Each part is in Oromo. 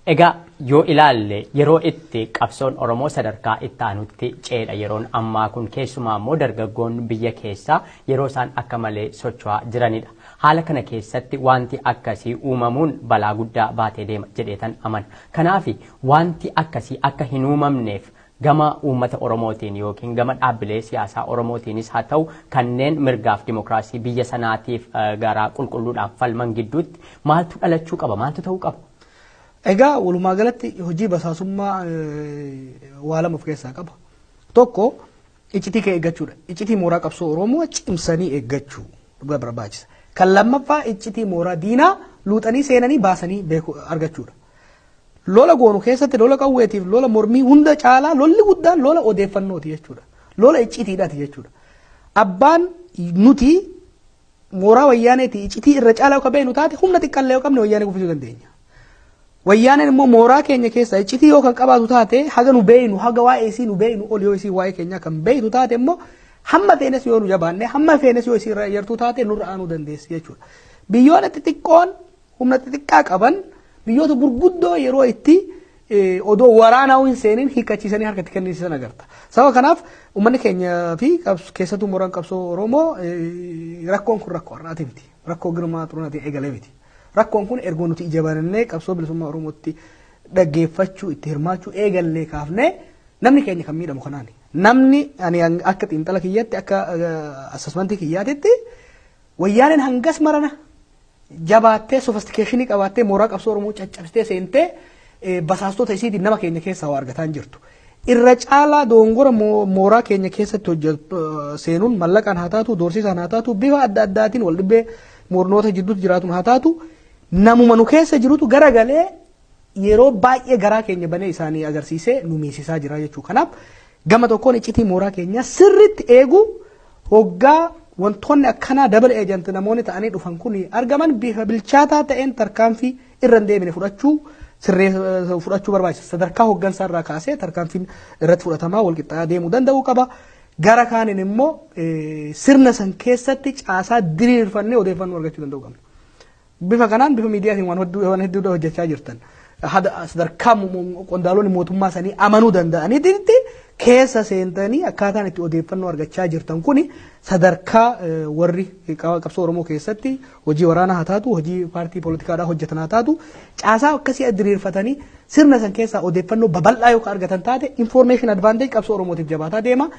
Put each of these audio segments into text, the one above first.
Egaa yoo ilaalle yeroo itti qabsoon Oromoo sadarkaa itti aanutti ceedha yeroon ammaa kun, keessumaa immoo dargaggoon biyya keessaa yeroo isaan akka malee socho'aa jiranidha. Haala kana keessatti wanti akkasii uumamuun balaa guddaa baatee deema jedheetan amana. Kanaaf wanti akkasii akka hin uumamneef gama uummata Oromootiin yookiin gama dhaabbilee siyaasaa Oromootiinis haa ta'u kanneen mirgaaf dimokiraasii biyya sanaatiif garaa qulqulluudhaan falman gidduutti maaltu dhalachuu qaba? Maaltu ta'uu qaba? Egaa walumaa galatti hojii basaasummaa waa lama of keessaa qaba. Tokko iccitii kee eeggachuudha. Iccitii mooraa qabsoo Oromoo cimsanii eeggachuu barbaachisa. Kan lammaffaa iccitii mooraa diinaa luuxanii seenanii baasanii beekuu argachuudha. Lola goonu keessatti lola qawweetiif lola mormii hunda caalaa lolli guddaan lola odeeffannooti jechuudha. Lola iccitiidhaati jechuudha. Abbaan nuti mooraa wayyaaneeti iccitii irra caalaa yoo beeknu taate, humna xiqqaallee yoo qabne wayyaanee kuffisuu dandeenya. Wayyaaneen immoo mooraa keenya keessa iccitii yoo kan qabaatu taate, haga nu beeknu, haga waa'ee isii nu beeknu ol yoo isii waa'ee keenyaa kan beektu taate immoo, hamma feenes yoo nu jabaanne, hamma feenes yoo isii irra yartuu taate, nurra aanuu dandeessi jechuudha. Biyyoota xixiqqoon humna xixiqqaa qaban biyyoota gurguddoo yeroo itti odoo waraanaa hin seenin hiikkachiisanii harkatti kennisiisan agarta. Sababa kanaaf uummanni keenya fi keessattuu mooraan qabsoo Oromoo, rakkoon kun rakkoo har'aati miti. Rakkoo Girmaa Xurunaatiin eegalee miti. Rakkoon kun ergoo nuti ija banannee qabsoo bilisummaa Oromootti dhaggeeffachuu, itti hirmaachuu eegallee kaafnee namni keenya kan miidhamu kanaani. Namni ani akka xiinxala kiyyatti, akka assessmentii kiyyaatitti, wayyaaneen hangas marana jabaattee, sophisticationii qabaattee, mooraa qabsoo Oromoo caccabsitee seentee basaastota isiitiin nama keenya keessaa waa argataa hin jirtu. Irra caalaa doongora mooraa keenya keessatti hojjetu seenuun mallaqaan haa taatu, doorsisaan haa taatu, bifa adda addaatiin wal dhibbee murnoota jidduutti jiraatuun haa taatu, namuma nu keessa jirutu garagalee yeroo baay'ee garaa keenya banee isaanii agarsiisee nu miisisaa jira jechuudha. Kanaaf gama tokkoon iccitii mooraa keenyaa sirriitti eeguu, hoggaa wantoonni akkanaa double agent namoonni ta'anii dhufan kun argaman bifa bilchaataa ta'een tarkaanfii irra hin deebine fudhachuu, sirree fudhachuu barbaachisa. Sadarkaa hooggansaa irraa kaasee tarkaanfiin irratti fudhatamaa wal qixxaa'aa deemuu danda'uu qaba. Gara kaaniin immoo sirna san keessatti caasaa diriirfannee odeeffannoo argachuu danda'uu qabna. Bifa kanaan bifa miidiyaatiin waan hedduu hojjechaa jirtan. Sadarkaa qondaalonni mootummaa sanii amanuu danda'anitti keessa seentanii akkaataan itti odeeffannoo argachaa jirtan kuni sadarkaa warri qabsoo Oromoo keessatti hojii waraanaa haa taatu, hojii paartii poolitikaadhaa hojjetan haa taatu, caasaa akkasii diriirfatanii sirna san keessaa odeeffannoo babal'aa yoo argatan taate, information advantage qabsoo Oromootiif jabaataa deema.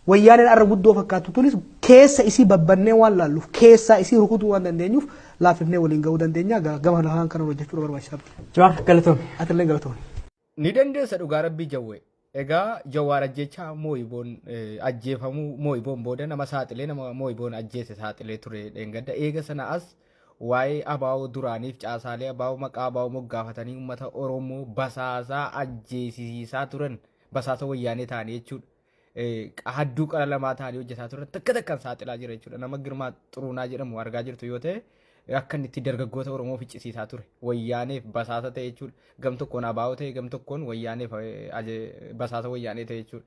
Wayyaaneen arra guddoo fakkaattu tunis keessa isii babbannee waan laalluuf, keessaa isii rukutuu waan dandeenyuuf, laaffifnee waliin ga'uu dandeenya. Gama lahaan kana hojjechuu barbaachisaa. Jawaar, galatoome. Atillee galatoome. Ni dandeessa dhugaa rabbii, Jawwee. Egaa Jawaar ajjechaa Mooyiboon, ajjeefamuu Mooyiboon booda nama saaxilee, nama Mooyiboon ajjeese saaxilee ture dheengadda. Eega sana as waa'ee abaa'oo duraaniif caasaalee abaa'oo maqaa abaa'oo moggaafatanii uummata Oromoo basaasaa ajjeesisiisaa turan, basaasa wayyaanee ta'anii jechuudha. Hadduu qara lamaa ta'anii hojjetaa turan takka takkaan saaxilaa jira jechuudha. Nama Girmaa Xuruunaa jedhamu argaa jirtu yoo ta'e, akka inni itti dargaggoota Oromoo ficcisiisaa ture. Wayyaaneef basaasa ta'e jechuudha. Gam tokkoon abaa'oo ta'e, gam tokkoon wayyaaneef basaasa wayyaanee ta'e jechuudha.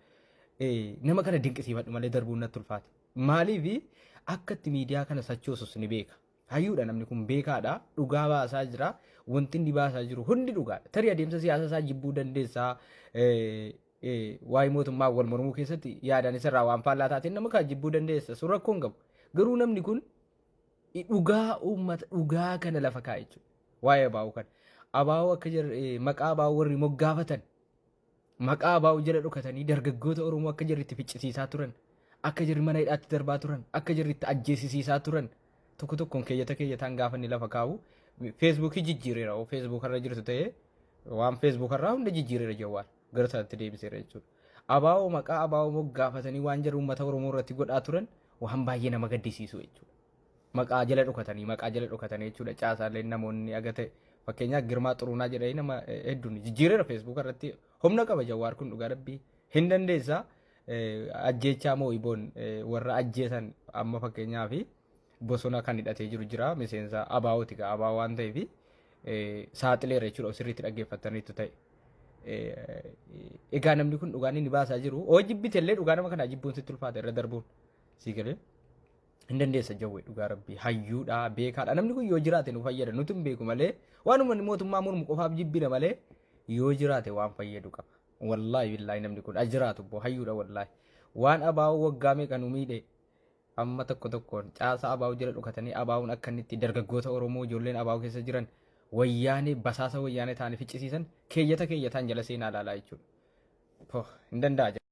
Nama kana dinqisiifadhu malee darbuun natti ulfaata. Maaliif akka itti miidiyaa kana sochoosus ni beeka. Hayyuudha namni kun, beekaadha. Dhugaa baasaa jira. Wanti inni baasaa jiru hundi dhugaadha. Tarii adeemsa siyaasa isaa jibbuu dandeessaa. Waa'ee mootummaa wal mormuu keessatti yaadaan isarraa waan faallaa taateen nama kaa jibbuu dandeessa. Sun rakkoo hin qabu. Garuu namni kun dhugaa uummata, dhugaa kana lafa kaa'e jechuudha. Waa'ee abaa'uu kana. Abaa'uu akka maqaa abaa'uu warri moggaafatan, maqaa abaa'uu jala dhokatanii dargaggoota Oromoo akka jarri itti ficcisiisaa turan, akka jarri mana hidhaatti darbaa turan, akka jarri itti ajjeesisiisaa turan tokko tokkoon keeyyata keeyyataan gaafa inni lafa kaa'u, Feesbuukii jijjiireera. Feesbuuk irra jirtu ta'ee waan Feesbuuk irraa hunda jijjiireera, Jawaar gara isaatti deebiseera jechuudha. Abaa'oo maqaa abaa'oo moggaafatanii waan jarri uummata Oromoo irratti godhaa turan waan baay'ee nama gaddisiisu jechuudha. Maqaa jala dhokatanii, maqaa jala dhokatanii jechuudha, caasaaleen namoonni aga ta'e, fakkeenyaaf Girmaa Xuruunaa jedhanii nama hedduun jijjiireera Feesbuuk irratti. Humna qaba Jawaar kun, dhugaa rabbii hin dandeessaa. Ajjeechaa Moo'iboon warra ajjeesan amma fakkeenyaaf bosona kan hidhatee jiru jira, miseensa abaa'ooti gaa, abaa'oo waan ta'eef saaxileera jechuudha, sirriitti dhaggeeffataniitu ta'e. Egaa namni kun dhugaan inni baasaa jiru oo jibbite illee dhugaa nama kanaa jibbuun sitti ulfaata irra darbuun sii galee. Hin dandeessa Jawwee, dhugaa rabbii hayyuudha, beekaadha namni kun. Yoo jiraate nu fayyada, nuti hin beeku malee, waan uummanni mootummaa mormu qofaaf jibbina malee. Yoo jiraate waan fayyadu qaba. Wallaahi billaahi namni kun ajiraatu boo hayyuudha wallaahi. Waan abaa'oo waggaa meeqa nu miidhe amma tokko tokkoon caasaa abaa'oo jala dhokatanii abaa'oon akka inni itti dargaggoota Oromoo ijoolleen abaa'oo keessa jiran wayyaanee basaasa wayyaanee ta'anii ficcisiisan keeyyata keeyyataan jala seenaa ilaalaa jechuudha. Hin danda'a.